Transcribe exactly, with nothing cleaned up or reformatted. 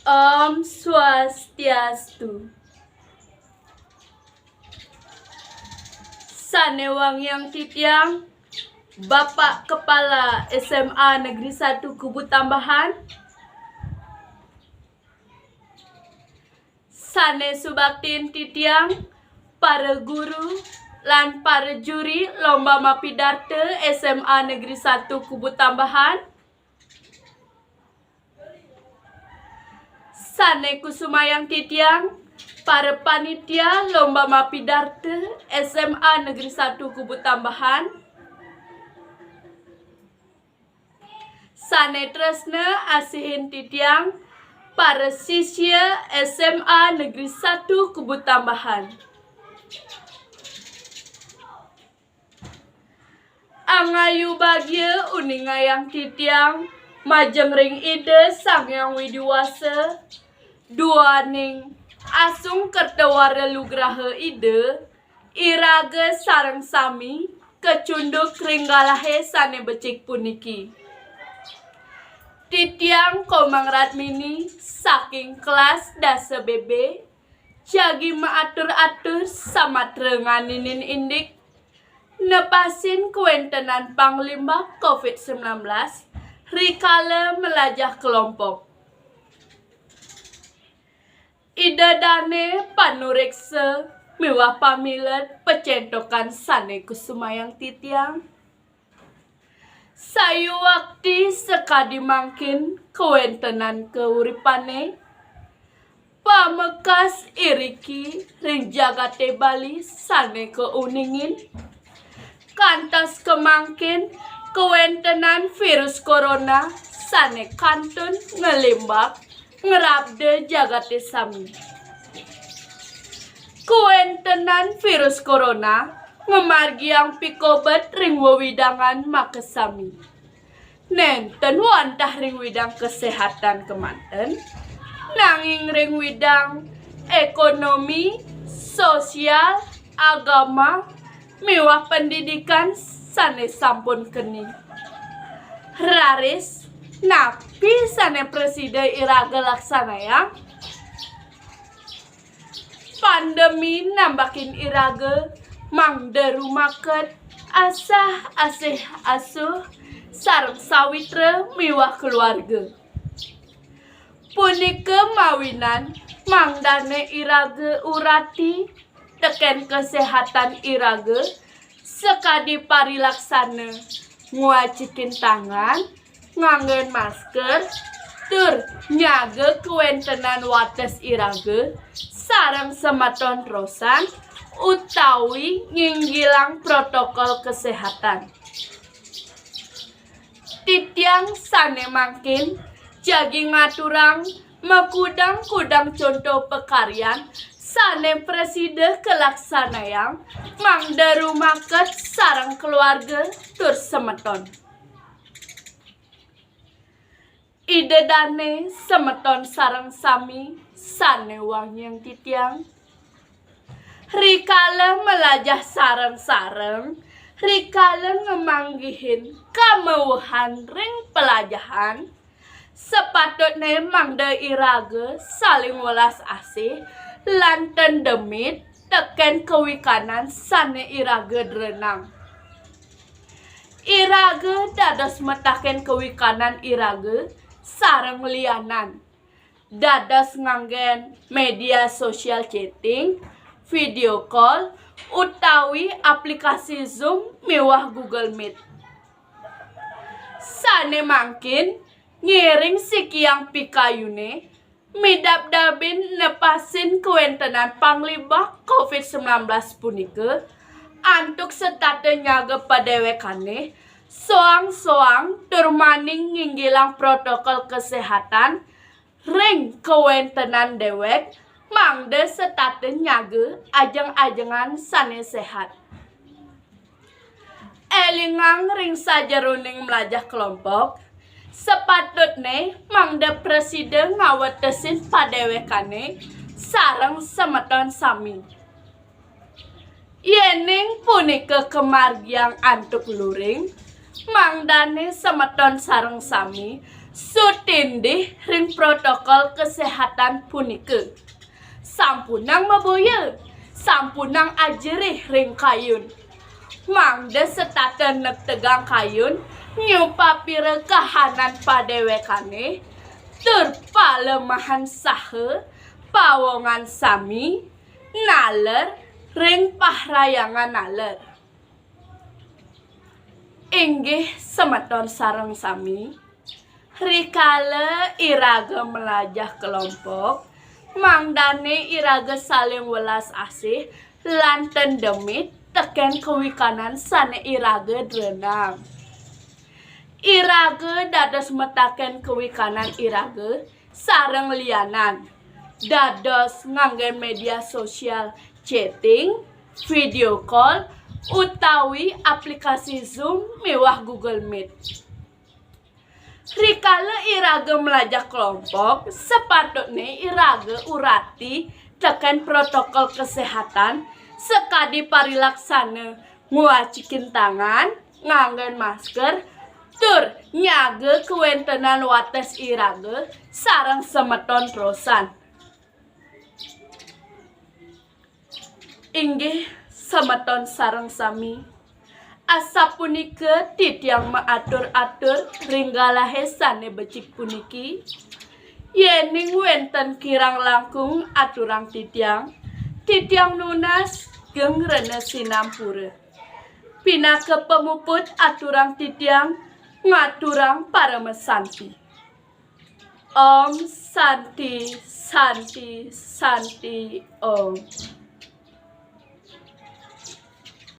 Om Swastiastu. Sane wangiang titiang, Bapak Kepala S M A Negeri satu Kubu Tambahan. Sane subaktin titiang, para guru lan para juri lomba mapidarte S M A Negeri satu Kubu Tambahan. Sane kusumayang titiang, para panitia lomba mapidarte S M A Negeri satu Kubu Tambahan. Sane tresna asihin titiang, para sisya S M A Negeri satu Kubu Tambahan. Angayu bagia uningayang titiang majeng ring Ida Sang Hyang Widi Wasa, duaning asung kerta wara lugraha Ida, iraga sareng sami kacunduk ring galahe sane becik puniki. Titiang Komang Ratmini saking kelas dasa B B, jagi maatur-atur samatra nganinin indik nepasin kawentenan panglimbak covid sembilan belas rikala melajah kelompok. Ida dane panureksa miwah pamilet pacentokan sane kusumayang titiang. Sayuwakti sakadi mangkin kawentenan kauripane, pamekas iriki ring jagate Bali sane kauningin, kantos kamangkin kawentenan virus corona sane kantun nglimbak ngrabda jagate sami. Kawentenan virus corona ngamargiang pikobet ring wewidangan makasami. Nenten wantah ring widang kesehatan kemanten, nanging ring widang ekonomi, sosial, agama, miwah pendidikan sane sampun keni. Raris, napi sane prasida iraga laksanayang? Pandemi nambakin iraga mangda rumaket asah-asih asuh sareng sawitra miwah keluarga. Punika mawinan mangdane iraga urati teken kesehatan iraga sakadi parilaksana ngwacikin tangan, nganggen masker, tur nyaga kawentenan wates iraga sareng semeton trosan utawi nginggilang protokol kesehatan. Titiang sane mangkin jagi ngaturang makudang-kudang conto pakaryan sane prasida kalaksanayang mangda rumaket sareng keluarga tur semeton. Ida dane semeton sareng sami sane wangiang titiang. Rikala melajah sareng-sareng, rikala ngamanggihin kamewehan ring pelajahan, sapatutne mangda iraga saling welas asih lan ten demit teken kawikanan sane iraga drenang. Iraga dados metaken kawikanan iraga sareng lianan, dados nganggen media sosial chatting, video call, utawi aplikasi Zoom miwah Google Meet. Sane mangkin ngiring sikiang pikayune midabdabin nepasin kawentenan panglimbak covid sembilan belas punika antuk setata nyaga padewekane soang-soang tur maning nginggilang protokol kesehatan ring kawentenan dewek mangda setata nyaga ajeng-ajengan sane sehat. Elingang ring sajeroning mlajah kelompok, sapatutne mangda prasida ngawetesin padewekane sareng semeton sami. Yening punika kamargiang antuk luring, mangdane semeton sareng sami Sutindih ring protokol kesehatan punika. Sampunang maboya, sampunang ajerih ring kayun. Mangda setata negtegang kayun, nyupapira kahanan padewekane, tur palemahan saha, pawongan sami, naler ring pahrayangan naler. Inggih semeton sareng sami, rikala iraga mlajah kelompok, mangdane iraga saling welas asih lan ten demit teken kawikanan sane iraga drenang. Iraga dados metaken kawikanan iraga sareng lianan, dados nganggen media sosial, chatting, video call, utawi aplikasi Zoom miwah Google Meet. Rikala iraga mlajah kelompok, sepatutne iraga urati teken protokol kesehatan sakadi parilaksana ngwacikin tangan, nganggen masker, tur nyaga kawentenan wates iraga sareng semeton trosan. Inggih semeton sareng sami, asapunika titiang maatur-atur ring galahe sane becik puniki. Yening wenten kirang langkung aturang titiang, titiang nunas geng rena sinampura. Pinaka pamuput aturang titiang ngaturang paramasanti. Om Santi, Santi, Santi, Om.